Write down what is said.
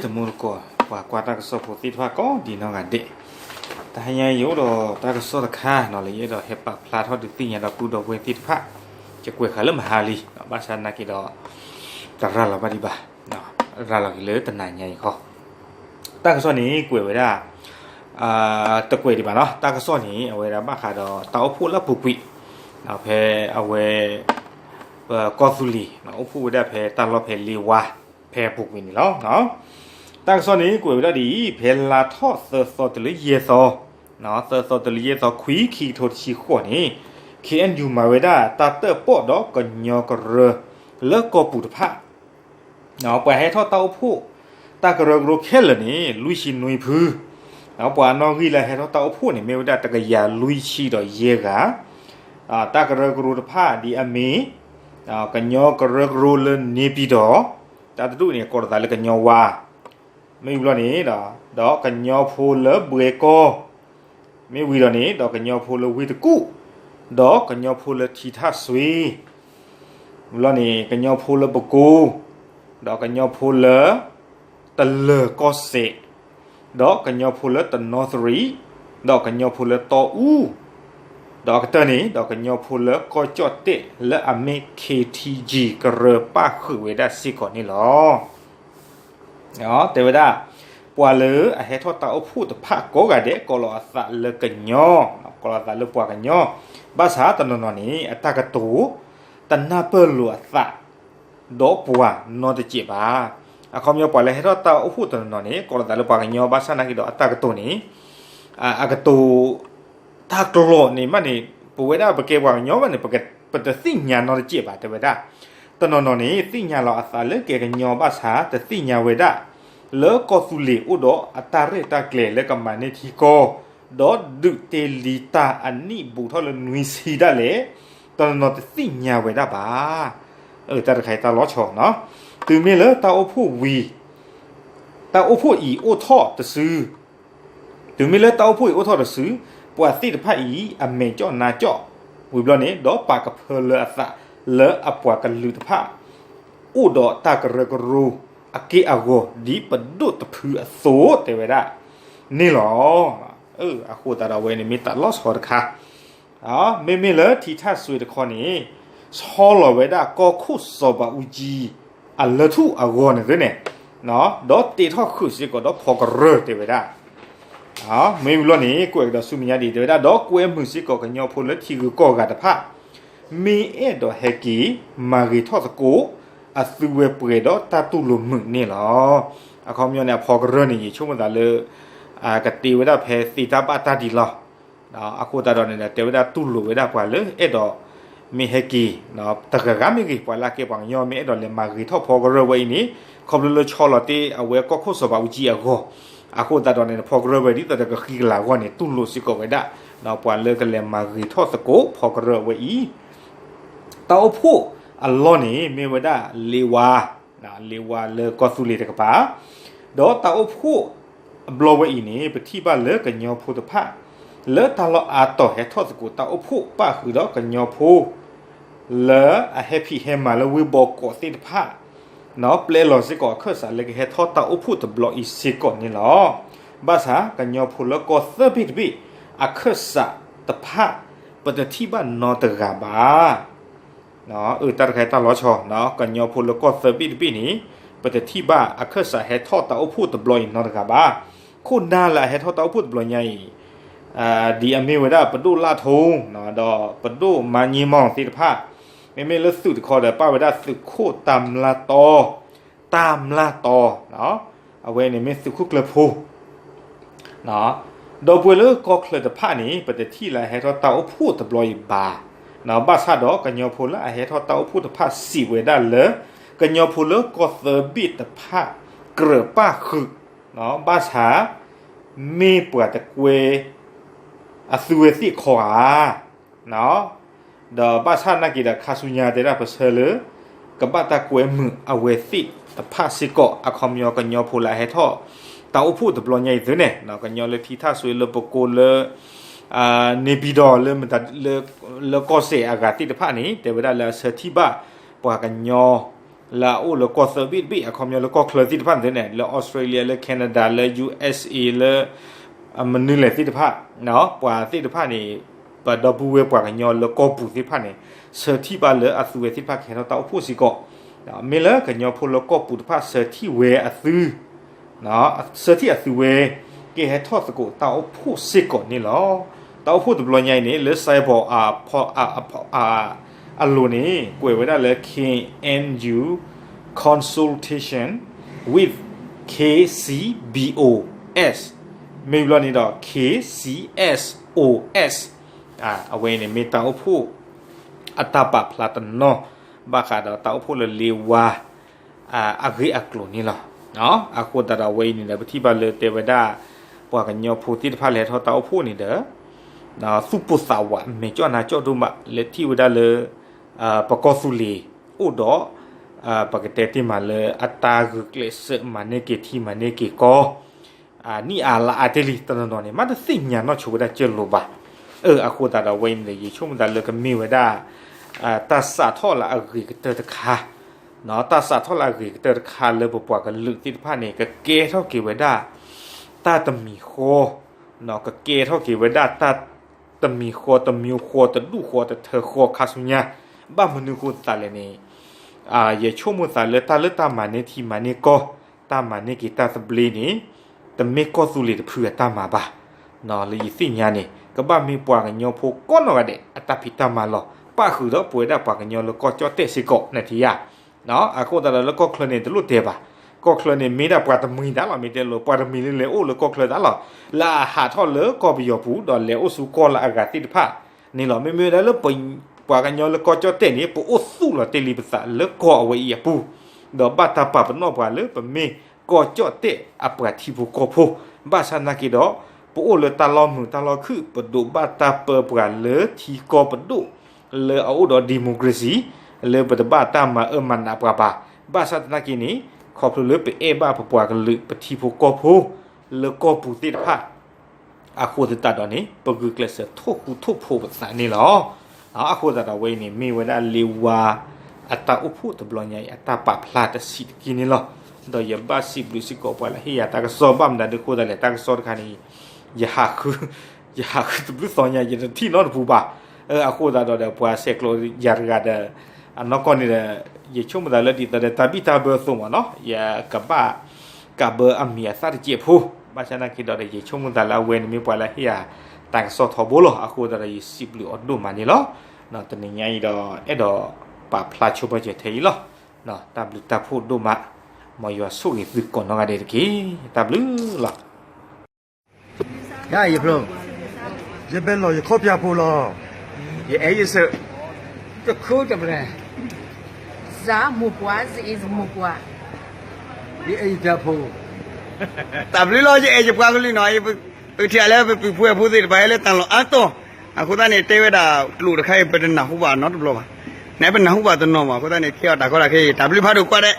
တမူတကိး ပှၤကွၢ်တၢ်ကစီၣ်ဖိသ့ၣ်တဖၣ်ကိးဒံးနီၢ်ဂၤဒဲး, တဟါညါအံၤယအိၣ်ဒီးတၢ်ကစီၣ်တခါနီၤ လၢယအဲၣ်ဒိးဟဲပာ်ဖျါထီၣ်ဒုးသ့ၣ်ညါဒီပုၢ်ဒီဝဲၢ်သ့ၣ်တဖၣ်, ယကွဲးဃာ်လၢမဟါလံ, ဘၣ်ဆၣ်နာ်က့ဒီး တရၤလီၤဘၣ်ဒံးဘၣ်, ရၤလီၤက့ၤလၢတနၤညါအံၤဃီ. တၢ်ကစီၣ်န့ၣ် ကွဲးဝဲဒၣ် တကွဲးဒံးဘၣ်နီၤ, တၢ်ကစီၣ်န့ၣ် အဝဲဒၣ်ဘၣ်ဃးဒီးတၢ်အိၣ်ဖှိၣ်လၢအပူၤကွံာ်, ဖဲအဝဲ ပကီၢ်သူလ့ၤ အိၣ်ဖှိၣ်ဝဲဒၣ်ဖဲတၢ်လီၢ်ဖဲလ့ဝါ ဖဲအပူၤကွံာ်န့ၣ်လီၤ. တၢ်ကစီၣ်န့ၣ် ကွဲးဝဲဒၣ်ဒ်အံၤ, ဖဲလါထီၣ်သၢသီတုၤလၢယဲၢ်သီ, သၢသီတုၤလၢယဲၢ်သီခွံ ခံကထိတဆံဃိးန့ၣ်, ခ့ၣ်အဲၣ်ယူၣ် မၤဝဲဒၣ်တၢ်တၢၣ်ပီၣ်ဒီးကညီကရၢ လၢကီၢ်ပူၤတဖၣ် ပှၤဟဲထီၣ်တၢ်အိၣ်ဖှိၣ် တၢ်ကရၢကရိခဲလၢာ်န့ၣ် လွံၢ်ဆံနွံဖု, ပှၤအနီၣ်ဂံၢ်လၢဟဲထီၣ်တၢ်အိၣ်ဖှိၣ်န့ၣ် မ့ၢ်ဝဲဒၣ်တကယၤလွံၢ်ဆံဒီးယဲၢ်ဂၤ, တၢ်ကရၢကရိတဖၣ်ဒ်အမ့ၢ် ကညီကရၢကရိလၢန့ၣ်ပၠံၤတီၤ, တၢ်တဒူၣ်န့ၣ် ကိးလီၤသးလၢကညီဝါ, မ့ၢ်ဝံၤဘျီန့ၣ် ဒီးကညီဖိလၢဘှဲကီၢ်, မ့ၢ်ဝံၤဒီးန့ၣ် ဒီးကညီဖိလၢဝ့ၢ်တကူၣ်, ဒီးကညီဖိလၢထံထၣ်စွ့, ဝံၤဘျီန့ၣ် ကညီဖိလၢပကိ, ဒီးကညီဖိလၢ တလၢၤကီၢ်စဲး, ဒီးကညီဖိလၢတနီသရံး, ဒီးကညီဖိလၢတီအူ, ဒီးအကတၢၢ်န့ၣ် ဒီးကညီဖိလၢကီၢ်ကၠီၣ်တဲၣ်လၢအမ့ၢ် ခ့ထံကၠံ ကရၢပၣ်ဃုာ်ဝဲဒၣ်စ့ၢ်ကီးန့ၣ်လီၤ. တဲဝဲဒၣ် ပှၤလၢအဟဲထီၣ်တၢ်အိၣ်ဖှိၣ်တဖၣ်ကိးဂၤဒဲး ကိးလီၤအသးလၢကညီ, ကိးလီၤအသးလၢပှၤကညီ, ဘၣ်ဆၣ်တနီၤနီၤန့ၣ် အတၢ်ကတိၤ တနၢ်ပၢၢ်လိာ်အသး ဒီးပှၤနီတစဲးဘၣ်. အခီပညီပှၤလၢဟဲထီၣ်တၢ်အိၣ်ဖှိၣ်တနီၤနီၤန့ၣ် ကိးလီၤသးလၢပှၤကညီ ဘၣ်ဆၣ်နာ်က့ဒီးအတၢ်ကတိၤန့ၣ် အကတိၤ တၢ်ကျိာ်န့ၣ်မးန့ၣ် ပဝဲဒၣ်ပကဲပှၤကညီဘၣ်န့ၣ် ပတသ့ၣ်ညါနီတစဲးဘၣ် တဲဝဲဒၣ်. တနီၤနီၤန့ၣ် သ့ၣ်ညါလီၤအသးလၢကဲကညီဘၣ်ဆၣ် တသ့ၣ်ညါဝဲဒၣ် လၢကီၢ်သူလ့ၤအိၣ်ဒီးအတၢ်ရဲၣ်တၢ်ကျဲၤလၢကမၤန့ၢ်ထံကီၢ်, ဒီးဒုးတ့လံတၢ်အနံၣ်ဘူးထီၣ်လၢနွံဆံဒၣ်လဲာ်, တနီၤနီၤတသ့ၣ်ညါဝဲဒၣ်ဘၣ်. တၢ်တခါအံၤတၢ်လီၤဆီနီၤ, တုၤမ့ၢ်လၢတၢ်အိၣ်ဖှိၣ်ဝံၤ တၢ်အိၣ်ဖှိၣ်အံၤအိၣ်ထီၣ်တစု တုၤမ့ၢ်လၢတၢ်အိၣ်ဖှိၣ်အံၤအိၣ်ထီၣ်တစု, ပှၤသ့ၣ်တဖၣ်အံၤ အမဲာ်ကၠီၣ်နါကၠီၣ်, ဝံၤဘျီန့ၣ် ဒီးပာ်ကဖၢလၢအသးလၢအပှၤကလုာ်တဖၣ် အိၣ်ဒီးတၢ်ကရၢကရိ အက့ၢ်အဂီၤ ဒ်ပဒိၣ်တဖုအသိး တဲဝဲဒၣ်န့ၣ်လီၤ. အဃိသတးဒီးအဝဲန့ၣ်မ့ၢ်တၢ်လီၤဆီတခါ မ့မ့ၢ်လၢထံထၣ်စွ့တခီန့ၣ် ဆီလီၤဝဲဒၣ်ကီၢ်ခိၣ်စီၤဘးအူကၠံ အလၢၢ်ထူၣ်အဂီၢ်န့ၣ်သ့န့ၣ်, ဒီးတ့ထီၣ်ဃုာ်စ့ၢ်ကီးဒီးဖီကရၢတဲဝဲဒၣ်. မ့ၢ်ဝံၤလီၤန့ၣ် ကွဲးကဒီးဆူမဲာ်ညါဒ်အံၤ တဲဝဲဒၣ် ဒီးကွဲမုာ်စ့ၢ်ကီးကညီဖိလၢထံဂုၤကီၢ်ဂၤတဖၣ် မ့ၢ်အဲၣ်ဒိးဟဲက့ၤမၤဂ့ၤထီၣ်သကိး အသုဝဲပှဲၤဒီးတၢ်တူၢ်လိာ်မုာ်န့ၣ်လီၤ. အခီပညီန့ၣ် အဖီကရၢန့ၣ် ယဆိကမိၣ်သးလၢ ကတ့ဝဲဒၣ်ဖဲသ့တၢ်ဘၣ်တၢ်ဒ်လီၤ. အဃိသတးဒီးန့ၣ်ဒီး တဲဝဲဒၣ်တူၢ်လိာ်ဝဲဒၣ်ပှၤလၢအဲၣ်ဒိး မ့ၢ်ဟဲက့ၤ တဂၤဂၤမ့ၢ်ဂ့ၤ ပှၤလၢအကဲပှၤကညီ မ့ၢ်အဲၣ်ဒိးလဲၤမၤဂ့ၤထီၣ်ဖီကရၢဝဲအံၤန့ၣ် ခီဖျိလၢဆီလီၤတ့ၢ်အဝဲကီၢ်ခိၣ်စီၤဘးအူကၠံအဂီၢ်, အဃိသတးဒီးန့ၣ် ဖီကရၢဝဲဒ်သိးဒီးကဃံကလၤအဂီၢ်န့ၣ် တူၢ်လိာ်စ့ၢ်ကီးဝဲဒၣ် ပှၤလၢကလဲၤမၤဂ့ၤထီၣ်သကိးဖီကရၢဝဲအံၤ တၢ်အိၣ်ဖှိၣ်အလီၢ်န့ၣ် မ့ၢ်ဝဲဒၣ်လ့ဝါ, လ့ဝါလၢကီၢ်သူလ့ၤတကပၤ, ဒီးတၢ်အိၣ်ဖှိၣ်အဘျီဝဲအံၤန့ၣ် ပထံၣ်ဘၣ်လၢကညီဖိတဖၣ် လၢတၢ်လီၢ်အါတီၤဟဲထီၣ်သကိးတၢ်အိၣ်ဖှိၣ်ပၣ်ဃုာ်ဒီးကညီဖိ လၢအဟဲဖံးဟဲမၤလၢဝ့ၢ်ဘီကီးသ့ၣ်တဖၣ် ပျဲလီၤစ့ၢ်ကီးအခၢၣ်စးလၢကဟဲထီၣ်တၢ်အိၣ်ဖှိၣ်တဘျီအံၤစ့ၢ်ကီးန့ၣ်လီၤ. ဘၣ်ဆၣ်ကညီဖိလၢကီၢ်သၢဘ့ၣ်တဘ့ၣ် အခၢၣ်စးတဖၣ် ပတထံၣ်ဘၣ်နီတဂၤဘၣ်. အတၢ်တခါအံၤတၢ်လီၤဆီ ကညီဖိလၢကီၢ်သၢဘ့ၣ်တဘ့ၣ်န့ၣ် ပတထံၣ်ဘၣ်အခၢၣ်စးဟဲထီၣ်တၢ်အိၣ်ဖှိၣ်တဘျီအံၤနီတဂၤဘၣ်. ခိၣ်နၢ်လၢအဟဲထီၣ်တၢ်အိၣ်ဖှိၣ်တဘျီညါအံၤ ဒ်အမ့ၢ်ဝဲဒၣ်ပဒိၣ်လၣ်ထိ ဒီးပဒိၣ်မါည့မီၢ်သ့ၣ်တဖၣ် မ့မ့ၢ်လၢသုးတခီဒီး ပၣ်ဝဲဒၣ်သုးခိၣ်တၢ်မျၢ်တီ, တၢ်မျၢ်တီ, အဝဲန့ၣ်မ့ၢ်သုးခိၣ်ကျၢၢ်ဖိ ဒီပုၢ်ဝဲၢ်လၢကီၢ်ချၢးတဖၣ်န့ၣ် ပတထံၣ်လၢအဟဲထီၣ်တၢ်အိၣ်ဖှိၣ်တဘျီအံၤဘၣ်. ဘၣ်ဆၣ်ဒီးကညီဖိလၢအဟဲထီၣ်တၢ်အိၣ်ဖှိၣ်တဖၣ်စံးဝဲဒၣ်လၢ ကညီဖိလၢကီၢ်သၢဘ့ၣ်တဖၣ် ကြၢးပၣ်ဃုာ်, ဘၣ်ဆၣ် မ့ၢ်ပှၤတကွဲ အသုဝဲသ့ၣ်ခီဧါ ဒီးဘၣ်ဆၣ်နာ်က့ဒီးခါဆူညါတဲဒၣ်ပဆၢလၢ ကဘၣ်တၢ်ကွဲမုာ်အဝဲသ့ၣ်တဖၣ်စ့ၢ်ကီး အခီပညီကညီဖိလၢအဟဲထီၣ် တၢ်အိၣ်ဖှိၣ်တဘျီညါအံၤသ့န့ၣ် ကညီလၢထံထၣ်စွ့လၢပကိလၢ န့ၣ်ပၠံၤတီၤလၢ လၢကီၢ်စဲၣ်အဂၤသ့ၣ်တဖၣ်န့ၣ် တဲဝဲဒၣ်လၢအဆၢထံၣ်ဘၣ် ပှၤကညီ လၢအအိၣ်လၢကီၢ်သၢဘ့ၣ်တဘ့ၣ် အခီပညီလၢကီၢ်ချၢသ့ၣ်တဖၣ်န့ၣ် လၢ Australia လၢ Canada လၢ ယူၣ်အၢၣ်စ်အ့ လၢ မနုၤလဲၣ်သ့ၣ်တဖၣ်, ပှၤသ့ၣ်တဖၣ်န့ၣ် ပဒီပုၢ်ဝဲၢ်ပှၤကညီလၢကီၢ်ပူၤသ့ၣ်တဖၣ်န့ၣ် ဆၢထံၣ်ဘၣ်လၢအသုဝဲသ့ၣ်တဖၣ်ကဟဲထီၣ်တၢ်အိၣ်ဖှိၣ်စ့ၢ်ကီး, မ့ၢ်လၢကညီဖိလၢကီၢ်ပူၤတဖၣ်ဆၢထံၣ်ဝဲအသု ဆၢထံၣ်အသုဝဲ ကဟဲထီၣ်သကိးတၢ်အိၣ်ဖှိၣ်စ့ၢ်ကီးန့ၣ်လီၤ. တၢ်အိၣ်ဖှိၣ်တဘျီညါအံၤန့ၣ် လၢ cyborg အလိၤန့ၣ် ကွဲးဝဲဒၣ်လၢ K N U consultation with K C B O S မ့ၢ်ဘျီန့ၣ်ဒီး K C S O S အဝဲအံၤန့ၣ်မ့ၢ်တၢ်အိၣ်ဖှိၣ် အတၢ်ပာ်ဖျါတနီၤ ဘၣ်ဃးဒီးတၢ်အိၣ်ဖှိၣ်လၢလ့ဝါ အဂ့ၢ်အကျိၤန့ၣ်လီၤ. အဃိသတးဒီးအဝဲအံၤန့ၣ်ဒီး ပထံၣ်ဘၣ်လၢတဲဝဲဒၣ် ပှၤကညီဖိသ့ၣ်တဖၣ်လဲၤထီၣ်တၢ်အိၣ်ဖှိၣ်န့ၣ်ဒီး သူၣ်ပိၢ်သးဝးမဲာ်ကၠီၣ်နါကၠီၣ်ဒိၣ်မး လဲၤထံၣ်ဝဲဒၣ်လၢ ပကီၢ်သူလ့ၤအိၣ်ဒီး ပကတဲတ့ၢ်မးလၢအတၢ်ဂုာ်ကျဲးစၢးမၤန့ၢ်က့ၤထံမၤန့ၢ်က့ၤကီၢ် နံၣ်အါလါအါတ့ၢ်လံ တနီၤနီၤန့ၣ် မ့ၢ်တသ့ၣ်ညါနီၢ်ဆိဝဲဒၣ်ကၢၢ်လိၤဘၣ်. အၢ အဃိသတးဒီးဝဲအံၤန့ၣ်ဒီး ယဆိကမိၣ်သးလၢကမ့ၢ်ဝဲဒၣ် တၢ်စးထီၣ်လၢအဂ့ၤကတၢၢ်တခါ, တၢ်စးထီၣ်လၢအဂ့ၤကတၢၢ်တခါလၢပပှၤကလုာ်သ့ၣ်တဖၣ်န့ၣ် ကကဲထီၣ်က့ၤဝဲဒၣ် တၢ်တမံၤဃီ, ကကဲထီၣ်က့ၤဝဲဒၣ်တၢ်တမံၤဃီ တမျိုးဃီ တဒူၣ်ဃီ တထၢဃီခါဆူညါ, ဘၣ်မနုၤဃိသးလဲၣ်န့ၣ် ယဆိကမိၣ်သးလၢတၢ်လၢတၢ်မၤန့ၢ်ထံမၤန့ၢ်ကီၢ် တၢ်မၤန့ၢ်က့ၤတၢ်သဘျ့န့ၣ် တမ့ၢ်ကီၢ်သူလ့ၤတဖုအတၢ်မၤဘၣ်. လၢယသ့ၣ်ညါန့ၣ် ကဘၣ်မ့ၢ်ပှၤကညီဖိကိးနီၢ်ဂၤဒဲး အတၢ်ဖံးတၢ်မၤလီၤ. ပၣ်ဃုာ်ဒီးပဝဲဒၣ်ပှၤကညီလၢကီၢ်ကၠီၣ်တဲၣ်စ့ၢ်ကီး နထံၣ်ဧါ. အဃိသတးဒီးလၢကီၢ်ချၢန့ၣ် တလိၣ်တဲဘၣ်. ကီၢ်ချၢန့ၣ် မ့ၢ်ဒၣ်ပှၤတမှံၤတၢ်လီၤ မ့ၢ်တဲလိၤ ပှၤတမှံၤလၢလဲၤအိၣ်လၢကီၢ်ချၢတၢ်လီၤ. လၢအဟးထီၣ်လၢကီၢ်ပယီၤပူၤ ဒီးလဲၤအိၣ်ဆူကီၢ်လၢအဂၤသ့ၣ်တဖၣ်န့ၣ်လီၤ. မ့မ့ၢ်ဝဲဒၣ်လၢ ပှၤကညီလၢကီၢ်ကၠီၣ်တဲၣ်န့ၣ် ပအိၣ်သူၣ်လီၤတ့ၢ်လံပသးလၢကီၢ်အဝဲအံၤအပူၤ, ဒီးဘၣ်တၢ်ပာ်ပနီၣ်ပှၤလၢပမ့ၢ်ကီၢ်ကၠီၣ်တဲၣ်အပှၤထံဖိကီၢ်ဖိ, ဘၣ်ဆၣ်သနာ်က့ဒီး ပအိၣ်လၢတၢ်လီၢ်မုာ်တၢ်လီၢ်ခုၣ် ပဒိးဘၣ်တၢ်ပၢပှၤလၢထံကီၢ်ပဒိၣ် လၢအအိၣ်ဒီး democracy လၢပတဘၣ်တၢ်မၤအၢမၤနးပှၤဘၣ်. ဘၣ်ဆၣ်သနာ်က့န့ၣ် ခီဖျိလၢပအဲၣ်ဘၣ်ပပှၤကလုာ်ပထံဖိကီၢ်ဖိ လၢကီၢ်ပူၤသ့ၣ်တဖၣ် အဃိသတးဒီးန့ၣ် ပဂုာ်ကျဲးစၢးထိၣ်ဃူထိၣ်ဖိးပသးန့ၣ်လီၤ. အဃိသတးဒီးဝဲအံၤန့ၣ် မ့ၢ်ဝဲဒၣ်လ့ဝါ အတၢ်အိၣ်ဖှိၣ်တဘျီညါအံၤ အတၢ်ပာ်ဖျါတဆံးတက့ၢ်န့ၣ်လီၤ. ဒီးယဘၣ်စံးဘျုးစ့ၢ်ကီးပှၤလၢဟ့ၣ်ယၤတၢ်ကစီၣ် ဘၣ်မနုၤဒ်ဃိသတးလဲၣ် တၢ်ကစီၣ်တခါန့ၣ် ယဟးဃု ယဟးဃုတဘျုးသီညါ ယတထံၣ်နီတပူၤဘၣ်. အဃိသတးဒီး ပှၤဆဲးကျိးယၤတဂၤဒီး အနီၢ်ကီၢ်န့ၣ်ဒီး ယဆိကမိၣ်သးလၢဒ်သိးဒီး တၢ်ဘံၣ်တၢ်ဘၢအသိးမးနီၤ ယကဘၣ်ကးဘၢအမံၤအသၣ်တစဲးဖိ, ဘၣ်ဆၣ်သနာ်က့ဒီး ယဆိကမိၣ်သးလၢအဝဲန့ၣ်မ့ၢ်ပှၤလၢဟ့ၣ်ယၤတၢ်ကစီၣ်ထီဘိလီၤ. အဃိသတးဒီး ယစံးဘျုးအီၤဒိၣ်မးန့ၣ်လီၤ. တနံၤညါအံၤဒီး အဲၣ်ဒိးပာ်ဖျါဆိဘၢၣ်စၢၤထဲအံၤလီၤ. တၢ်ဘျုးတၢ်ဖှိၣ်ဒိၣ်မး, မ်ယွၤဆိၣ်ဂ့ၤသုကိးနီၢ်ဂၤဒဲးတက့ၢ်. တၢ်ဘျုးလီၤ. ယဖျိ, ယဘဲလီၤယခီၣ်ဖၠၣ်ဖိလီၤ. ယအဲၣ်ယဆၢ, တခိၣ်တပျဲၢ်, ယအဲၣ်ယဖၠၣ်ဖိ, တၢ်ဘျုးလီၤ ယအဲၣ်ယပှၤကလုာ်နီၤ, ပကထံၣ်လၢပပုၢ်ဖိဝဲၢ်ဖိသ့ၣ်တဖၣ်လၢတၢ်လီၢ်အါတီၢ်, အဃိသတးန့ၣ် တဲဝဲဒၣ်ကျိာ်တခါအံၤ ပတနၢ်ဟူဘၣ်နီတဘျီဘၣ်, နပနၢ်ဟူဘၣ်တနီၤဘၣ်, အဃိသတးန့ၣ် ကဲအီၤတၢ်ကီတၢ်ခဲအံၤ တၢ်ဘျုးဖးဒိၣ်ကွၢ်ဒဲး.